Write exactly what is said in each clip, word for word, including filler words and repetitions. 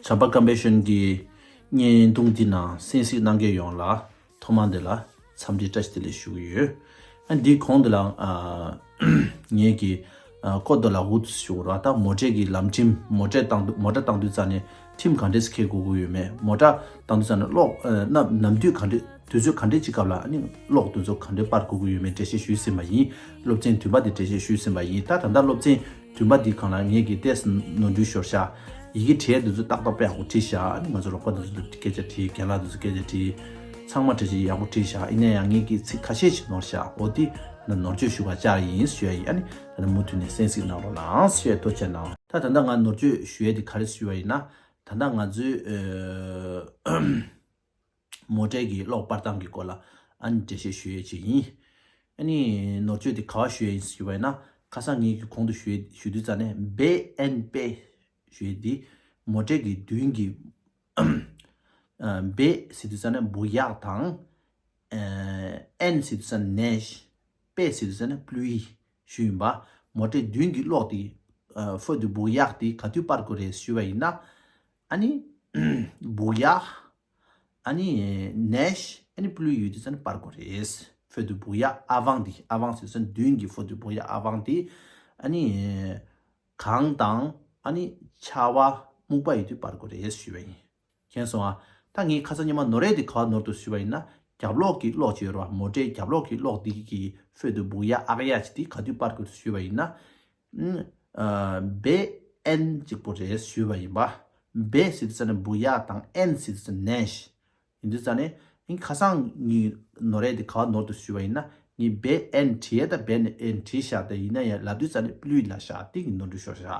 བྱམས་པ་ཀམ་པེ་ཤན་གྱི་བརྙན་ཐུང་འདི་ནང་གསན་གཟིགས་གནང་མཁན་ཡོངས་ལ་ཐོག་མ་འདི་ལ་འཚམས་འདྲི་བཀྲ་ཤིས་བདེ་ལེགས་ཞུ་གི་ཡོད། ཨ་འདིའི་གོང་འདི་ལ་ཨ་ངེད་ཀྱི་ཨ་ཀོ་ཏོ་ལ་འུ་ཐུ་ཞུ་ར། ད་མོ་ཊའི་གི་ལམ་ཁྲིམས། མོ་ཊ་བཏང་དུས་མོ་ཊ་བཏང་དུས་ཙ་ནས་ཁྲིམས་ག་འདྲས་འཁྱེར་དགོས་ཀྱི་ཡོད་མེད། མོ་ཊ་བཏང་དུས་ཙ་ནས་གློག་ཨ་ན་ནམ་དུས་ག་འདྲས་དུས་ཚོད་ག་འདྲས་ཅིག་སྐབས་ལ་ཨ་ནི་གློག་དུས་ཚོད་ག་འདྲས་སྤར་དགོས་ཀྱི་ཡོད་མེད་འགྲེལ་བཤད་ཞུས་ཟིན་པ་ཡིན། སློབ་ཚན་བདུན་པ་དེ་འགྲེལ་བཤད་ཞུས་ཟིན་པ་ཡིན། ད་ད་ལྟ་སློབ་ཚན་བདུན་པ་འདིའི་སྒང་ལ་ངེད་ཀྱིས་ཏོག་ཙམ་ནོར་འཁྲུལ་ཤོར་ཤག་ཡི་གེ་བྲིས་དུས་ཚོད་ཏག་ཏག་དཔེ་ཡག་པོ་བྲིས་ཤག་ཨ་ནི་ང་ཚོ་རོགས་པ་དུས་ཚོད་སྐད་ཆ་དྲིས། རྒན་ལགས་དུས་ཚོད་སྐད་ཆ་དྲིས། ཚང་མ་འགྲེལ་བཤད་ཡག་པོ་བྲིས་ཤག་ཡིན་ན་ཡང་ངེད་ཀྱིས་ཚིག་ཁ་ཤས་ཤིག་ནོར་ཤག་འོ་དེ་ནོར་བཅོས་ཞུ་ག་བཅར་ཡིན་ཞུ་ཡ་ཡིན། ཨ་ནི་ད་ནི་མུ་མཐུད་ནས་གསན་གཟིགས་གནང་རོགས་གནང་ཞུ་ཡ། ཐུགས་རྗེ་གནང་། ད་ད་ལྟ་ང་ནོར་བཅོས་ཞུ་ཡ་དེ་ག་རེ་ཞུ་བ་ཡིན་ན། ད་ལྟ་ང་ཚོའི་ཨ་མོ་ཊའི་གི་གློག་སྤར་སྟངས་ཀྱི་སྐོར་ལ་ཨ་ནི་འགྲེལ་བཤད་ཞུ་ཡས་ཅིག་ཡིན། ཨ་ནི་ནོར་བཅོས་དེ་ག་པར་ཞུ་ཡས་ཡིན་ཞུ་བ་ཡིན་ན། ཁ་སང་ངེད་ཀྱིས་གོང་དུ་ཞུ་ཞུ་དུས་ཙ་ནས་བེ་ཨེན་པེ་ཞུ་ཡས་དེ་མོ་ཊའི་གི་མདུན་གྱི་ཨ་བེ་ཟེར་དུས་ཙ་ནས་བུ་ཡག་དང་། ཨ་ཨེན་ཟེར་དུས་ཙ་ནས་ནེ་ཤ། པེ་ཟེར་དུས་ཙ་ནས་པླུའི་ཞུ་ཡིན་པ། མོ་ཊའི་མདུན་གྱི་གློག་དེ་ཨ་ཧྥེ་དུ་བུ་ཡག་དེ་ག་དུས་སྤར་དགོས་རེད་ཞུ་བ་ཡིན་ན། ཨ་ནི་བུ་ཡག་ཨ་ནི་ནེ་ཤ་ཨ་ནི་པླུའི་ཡོད་དུས་ཙ་ནས་སྤར་དགོས་རེད། ཧྥེ་དུ་བུ་ཡག་ཨ་ཝང་དེ། ཨ་ཝང་ཟེར་ཙ་ནས་མདུན་གྱི་ཧྥེ་དུ་བུ་ཡག་ཨ་ཝང་དེ་ཨ་ནི་གངས་དང་ཨ་ནི་ཆར་པ་སྨུག་པ་ཡོད་དུས་སྤར་དགོས་རེད་ཞུས་པ་ཡིན། མཁྱེན་སོང་ཨ། ད་ངས་ཁ་སང་ཉི་མ་ནོར་ཡས་དེ་ག་པར་ནོར་འདུག་ཞུས་པ་ཡིན་ན། རྒྱབ་ལོགས་ཀྱི་གློག་ཅིག་ཡོད་རེད་བ། མོ་ཊའི་རྒྱབ་ལོགས་ཀྱི་གློག་དེ་གི་ཧྥེ་དུ་བུ་ཡག་ཨག་ཡག་ཅིག་དེ་ག་དུས་སྤར་དགོས་ཞུས་པ་ཡིན་ན། ཨ་བེ་ཨེན་གཅིག་པོ་རེད་ཞུས་པ་ཡིན་པ། བེ་ཟེར་དུས་ཙ་ནས་བུ་ཡག་དང་ཨེན་ཟེར་དུས་ཙ་ནས་ནེ་ཤ། ཡིན་དུས་ཙ་ནས་ཨིན་ཁ་སང་ངའི་ནོར་ཡས་དེ་ག་པར་ནོར་འདུག་ཞུས་པ་ཡིན་ན། ངས་བེ་ཨེན་བྲིས་ཡས་ད་བེ་ཨེན་བྲིས་ཤག་དེ་ཡིན་ན་ཡང་ལབ་དུས་ཙ་ནས་པླུའི་ལབ་ཤག་དེ་གི་ནོར་འཁྲུལ་ཤོར་ཤག་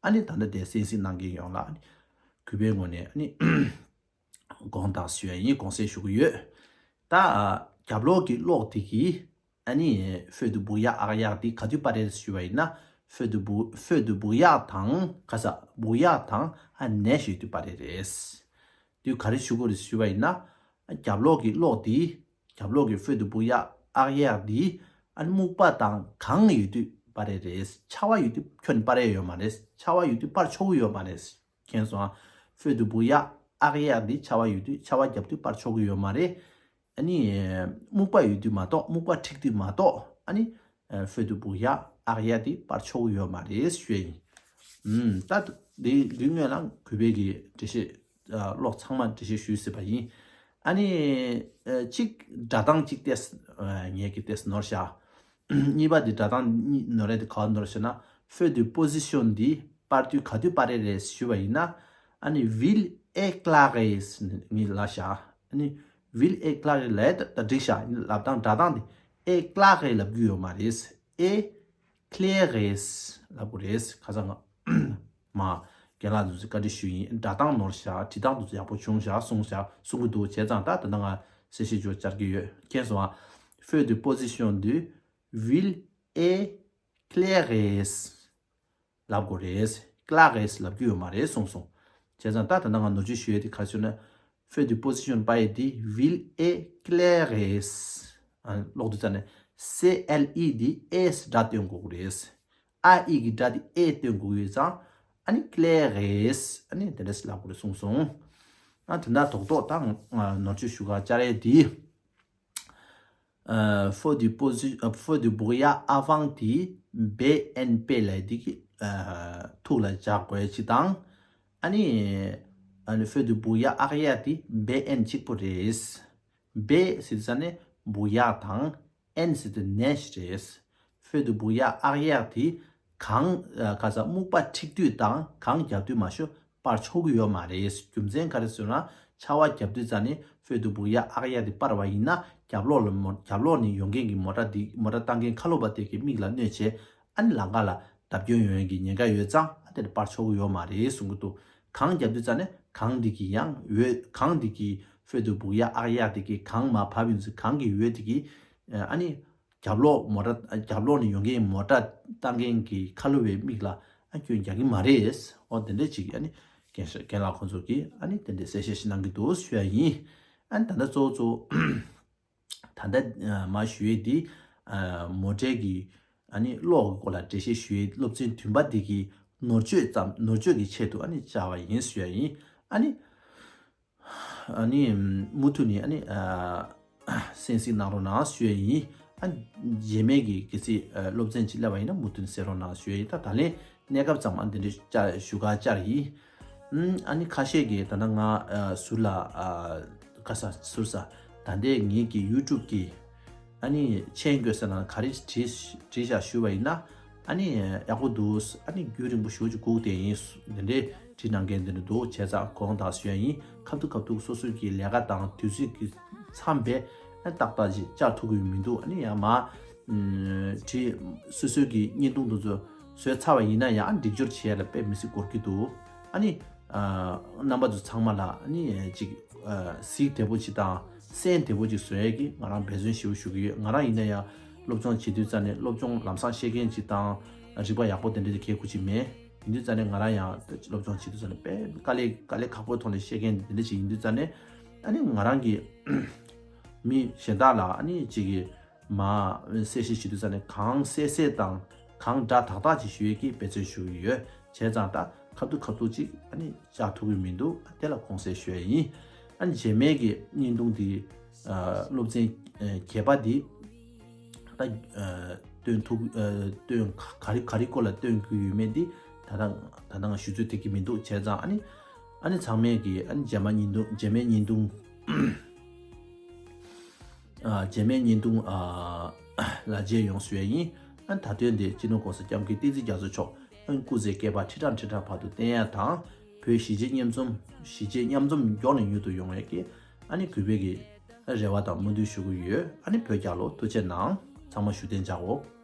ཨ་ནི་ད་ལྟ་དེ་གསན་གཟིགས་གནང་མཁན་ཡོངས་ལ་ཨ་ནི་གུས་པའི་ངོས་ནས་ཨ་ནི་དགོངས་དག་ཞུ་ཡ་ཡིན། དགོངས་སེལ་ཞུ་གི་ཡོད། ད་རྒྱབ་ལོགས་ཀྱི་གློག་དེ་གིས་ཨ་ནི་ཧྥེ་དུ་བུ་ཡག་ཨག་ཡག་དེ་ག་དུས་སྤར་རེད་ཞུས་པ་ཡིན་ན། ཧྥེ་དུ་བུ་ཧྥེ་དུ་བུ་ཡག་དང་ག་ས་བུ་ཡག་དང་ཨ་ནེ་ཤ་ཡོད་དུས་སྤར་རེད་རེད། དུས་ག་རེ་ཞུ་དགོས་རེད་ཞུས་པ་ཡིན་ན། རྒྱབ་ལོགས་ཀྱི་གློག་དེ། རྒྱབ་ལོགས་ཀྱི་ཧྥེ་དུ་བུ་ཡག་ཨག་ཡག་དེ་ཨ་ནི་སྨུག་པ་དང་གངས་ཡོད་དུས་སྤར་རེད་རེད། ཆར་པ་ཡོད་དུས་ཁྱོན་ནས་སྤར་ཡས་ཡོད་མ་རེད། ཆར་པ་ཡོད་དུས་སྤར་ཆོག་གི་ཡོད་མ་རེད། མཁྱེན་སོང་ཨ། ཧྥེ་དུ་བུ་ཡག་ཨག་ཡག་འདི་ཆར་པ་ཡོད་དུས་ཆར་པ་བརྒྱབ་དུས་སྤར་ཆོག་གི་ཡོད་མ་རེད། ཨ་ནི་སྨུག་པ་ཡོད་དུས་མ་གཏོགས། སྨུག་པ་འཁྲིགས་དུས་མ་གཏོགས་ཨ་ནི་ཧྥེ་དུ་བུ་ཡག་ཨག་ཡག་འདི་སྤར་ཆོག་གི་ཡོད་མ་རེད་ཞུ་ཡ་ཡིན། ཨུམ། ད་འདི་འདི་སྔོན་ལ་གུས་པའི་གི་འགྲེལ་བཤད་ཨ་གློག་ཚང་མ་འགྲེལ་བཤད་ཞུས་ཟིན་པ་ཡིན། ཨ་ནི་ཨ་གཅིག་སྒྲ་གདངས་གཅིག་ཏོག་ཙམ་ཨ་ངས་གི་ཏོག་ཙམ་ནོར་ཤག་གཉིས་པ་དེ་སྒྲ་གདངས་གཉིས་ནོར་རེད་དེ་ག་པར་ནོར་ཞེ་ན། ཧྥེ་དུ་པོ་ཟི་ཤོན་འདི་སྤར་དུས་ག་དུས་སྤར་རེད་རེད་ཞུས་པ་ཡིན་ན། ཨ་ནི་བིལ་ཨེ་ཀླ་རེས་ངས་ལབ་ཤག་ཨ་ནི་བིལ་ཨེ་ཀླ་རེས་ལབ་ད་ད་འགྲིག་ཤག་ལབ་སྟངས་སྒྲ་གདངས་དེ་ཨེ་ཀླ་རེས་ལབ་རྒྱུ་ཡོད་མ་རེད། ཨེ་ཀླེ་རེས་ལབ་དགོས་རེད། ཁ་སང་ང་མ་རྒན་ལགས་ཚོ་བཀའ་འདྲི་ཞུས་ཡིན། སྒྲ་གདངས་ནོར་ཤག་བྲིས་སྟངས་དེ་ཚོ་ཡག་པོ་བྱུང་ཤག་གསུངས་ཤག་གསུང་གི་འདུག་བྱས་ཙང་ད་ད་ལྟ་ང་གསལ་བཤད་ཅིག་བཅར་གྱི་ཡོད། མཁྱེན་སོང་ཨ། ཧྥེ་དུ་པོ་ཟི་ཤོན་དུ་བིལ་ཨེ་ཀླེ་རེས་ལབ་དགོས་རེད། ཀླ་རེས་ལབ་རྒྱུ་ཡོད་མ་རེད་གསུངས་སོང་། བྱས་ཙང་ད་ད་ལྟ་ང་ནོར་བཅོས་ཞུ་ཡས་དེ་ག་རེ་ཞུ་ན། ཧྥེ་དུ་པོ་ཟི་ཤོན་པ་ཡི་དེ་བིལ་ཨེ་ཀླེ་རེས། ཨ་ཀློག་དུས་ཙ་ནས་སེ་ཨེལ་ཨི་དེ་ཨེ་སྒྲ་སྟོན་དགོས་རེད། ཨ་ཨི་གི་སྒྲ་དེ་ཨེ་སྟོན་དགོས་ཡོད་ཙང་ཨ་ནི་ཀླེ་རེས་ཨ་ནི་དེ་འདྲས་ལབ་དགོས་རེད་གསུངས་སོང་། ཨ་དེ་འདྲ་རྡོག་རྡོག་ད་ང་ནོར་བཅོས་ཞུ་ག་བཅར་ཡས་དེ། ཨ་ཧྥེ་དུ་པོ་ཟི་ཨ་ཧྥེ་དུ་བུ་ཡག་ཨ་ཝང་དེ་བེ་ཨེན་པེ་ལབ་དེ་གི་ཨ་ཐུགས་ལ་འཇགས་དགོས་ཡ་ཅིག་དང་། ཨ་ནི་ཨ་ནི་ཧྥེ་དུ་བུ་ཡག་ཨག་ཡག་དེ་བེ་ཨེན་གཅིག་པོ་རེད། བེ་ཟེར་དུས་ཙ་ནས་བུ་ཡག་དང་ཨེན་ཟེར་དུས་ནེ་ཤ་རེད། ཧྥེ་དུ་བུ་ཡག་ཨག་ཡག་དེ་གངས་ཨ་ག་ས་སྨུག་པ་འཁྲིགས་དུས་དང་གངས་རྒྱབ་དུས་མ་ཞུ་སྤར་ཆོག་གི་ཡོད་མ་རེད། རྒྱུ་མཚན་ག་རེ་ཟེར་ན་ཆར་པ་རྒྱབ་དུས་ཙ་ནས་ཧྥེ་དུ་བུ་ཡག་ཨག་ཡག་དེ་སྤར་བ་ཡིན་ན་རྒྱབ་ལོགས་ལ་མོ་རྒྱབ་ལོགས་ནས་ཡོང་མཁན་གྱི་མོ་ཊ་དེ་མོ་ཊ་བཏང་མཁན་ཁ་ལོ་པ་དེ་གི་མིག་ལ་གནོད་བྱས་ཨ་ནི་ལམ་ཁ་ལ་བརྡབ་སྐྱོན་ཡོང་ཡས་ཀྱི་ཉེན་ཁ་ཡོད་ཙང་ཨ་དེ་ལ་སྤར་ཆོག་གི་ཡོད་མ་རེད་གསུང་གི་འདུག་གངས་རྒྱབ་དུས་ཙ་ནས་གངས་འདི་གི་ཡང་འོད་གངས་འདི་གི་ཧྥེ་དུ་བུ་ཡག་ཨག་ཡག་འདི་གི་གངས་མར་བབས་ཡོང་དུས་གངས་ཀྱི་འོད་འདི་གི་ཨ་ནི་རྒྱབ་ལོགས་མོ་ཊ་རྒྱབ་ལོགས་ནས་ཡོང་མཁན་མོ་ཊ་བཏང་མཁན་གྱི་ཁ་ལོ་བའི་མིག་ལ་ཨ་སྐྱོན་རྒྱག་གི་མ་རེད། འོ་དེ་འདྲས་ཅིག་ཨ་ནི་རྒན་ཤ་རྒན་ལགས་ཁོང་ཚོ་གིས་ཨ་ནི་དེ་འདྲས་གསལ་བཤད་ཞིག་གནང་གི་འདུག་ཞུ་ཡ་ཡིན། ཨ་ནི་ད་ལྟ་གཙོ་བོ་གཙོ་བོ། ད་ལྟ་ཨ་མ་ཞུ་ཡས་འདི་ཨ་མོ་ཊའི་གི་ཨ་ནི་གློག་གི་སྐོར་ལ་འགྲེལ་བཤད་ཞུ་ཡས་སློབ་ཚན་བདུན་པ་འདི་གི་ནོར་བཅོས་ཙམ་ནོར་བཅོས་ཀྱི་ཆེད་དུ་ཨ་ནི་བཅར་བ་ཡིན་ཞུ་ཡ་ཡིན། ཨ་ནི། ཨ་ནི་མུ་མཐུད་ནས་ཨ་ནི་གསན་གཟིགས་གནང་རོགས་གནང་ཞུ་ཡ་ཡིན། ཨ་ནི་རྗེས་མའི་གི་གལ་སྲིད་སློབ་ཚན་ཅིག་སླེབས་པ་ཡིན་ན་མུ་མཐུད་ནས་གསན་རོགས་གནང་ཞུ་ཡ་ཡིན། ད་ད་ལན་གནས་སྐབས་ཙམ་ཨ་འདི་འདྲའི་བཅར་ཞུ་ག་བཅར་ཡིན། ཨ་ནི་ཁ་ཤས་ཀྱིས་ད་ལྟ་ང་ཟུར་ལ་ག་ས་ཟུར་ས་ད་ལྟའི་ངེད་ཀྱི་ཡུ་ཊུབ་ཀྱི་ཨ་ནི་མཆན་བཀོད་ས་ན་ག་རེ་བྲིས་བྲིས་བཞག་ཞུས་པ་ཡིན་ན། ཨ་ནི་ཡག་པོ་འདུག་ཨ་ནི་རྒྱུན་རིང་པོ་ཞེ་པོ་ཅིག་སྒུག་བསྡད་ཡིན། འདི་འདྲའི་བྲིས་གནང་མཁན་འདི་འདྲ་འདུག་བྱས་ཙང་དགོངས་དག་ཞུ་ཡ་ཡིན། ཁ་ཐུག་ཁ་ཐུག་སོ་སོའི་གི་ལས་ཀ་དང་དུས་ཚོད་ཀྱི་མཚམས་པས་ཨ་ཏག་ཏག་ཅིག་བཅར་ཐུབ་ཀྱི་མི་འདུག་ཨ་ནི་ཡང་མ་བྲིས་སོ་སོའི་གི་བརྙན་ཐུང་འདི་ཚོ་བཟོས་ཚར་བ་ཡིན་ན་ཡང་ཨ་སྒྲིག་སྦྱོར་བྱེད་ཡ་ལ་དཔེ་མི་སྲིད་འགོར་གྱི་འདུག་ཨ་ནི་རྣམ་པ་ཚོ་ཚང་མ་ལ་ཨ་ནི་ཅིག་གཟིགས་བདེ་པོ་ཅིག་དང་གསན་བདེ་པོ་ཅིག་བཟོ་ཡས་ཀྱི་ང་རང་འབད་བརྩོན་ཞེ་པོ་ཞུ་གི་ཡོད། ང་རང་ཡིན་ན་ཡང་སློབ་སྦྱོང་བྱེད་དུས་ཙ་ནས་སློབ་སྦྱོང་ལམ་སང་ཤེས་མཁན་ཅིག་དང་རིག་པ་ཡག་པོ་དེ་འདྲ་དེ་གས་ཁུ་ཅིག་མེད། ཡིན་དུས་ཙ་ནས་ང་རང་ཡང་སློབ་སྦྱོང་བྱེད་དུས་ཙ་ནས་དཔེ་དཀའ་ལས་དཀའ་ལས་ཁག་པོའི་ཐོག་ནས་ཤེས་མཁན་དེ་འདྲ་ཅིག་ཡིན་དུས་ཙ་ནས་ཨ་ནི་ང་རང་གི་མི་གཞན་དག་ལ་ཨ་ནི་ཅིག་གི་མ་གསལ་བཤད་བྱེད་དུས་ཙ་ནས་གང་གསལ་གསལ་དང་གང་འདྲ་དག་དག་ཅིག་ཞུ་ཡས་ཀྱི་འབད་བརྩོན་ཞུ་གི་ཡོད། བྱས་ཙང་ད་ཁ་ཐུག་ཁ་ཐུག་ཅིག་ཨ་ནི་བཅར་ཐུབ་ཀྱི་མི་འདུག་དེ་ལ་དགོངས་སེལ་ཞུ་ཡ་ཡིན། ཨ་ནི་རྗེས་མའི་གི་བརྙན་ཐུང་འདི་སློབ་ཚན་བརྒྱད་པ་འདི་ད་སྟོན་ཐུབ་སྟོན་ག་རེ་ག་རེ་སྐོར་ལ་སྟོན་དགོས་ཡོད་མེད་འདི་ད་ལྟ་ད་ལྟ་ང་ཞུ་ཚོད་ཐེབས་ཀྱི་མི་འདུག་བྱས་ཙང་ཨ་ནི་ཨ་ནི་ཚང་མས་གི་ཨ་ནི་རྗེས་མ་བརྙན་ཐུང་རྗེས་མའི་བརྙན་ཐུང་། རྗེས་མའི་བརྙན་ཐུང་ལ་མཇལ་ཡོང་ཞུ་ཡ་ཡིན། ད་དོན་དེ་སྤྱི་ནོར་༸གོང་ས་༸སྐྱབས་མགོན་བསྟན་འཛིན་རྒྱ་མཚོ་མཆོག་སྐུ་ཚེ་བསྐལ་པ་ཁྲི་ཕྲག་ཁྲི་ཕྲག་བར་དུ་བརྟན་ཡ་དང་། བོད་གཞིས་བྱེས་མཉམ་འཛོམས་གཞིས་བྱེས་མཉམ་འཛོམས་མགྱོགས་ནས་མྱུར་དུ་ཡོང་བའི་གི་ཨ་ནི་གུས་པའི་གི་རེ་བ་དང་སྨོན་འདུན་ཞུ་གི་ཡོད། ཨ་ནི་བོད་རྒྱལ་ལོ། ཐུགས་རྗེ་གནང་། ཚང་མ་བཞུགས་གདན་འཇགས་འོ།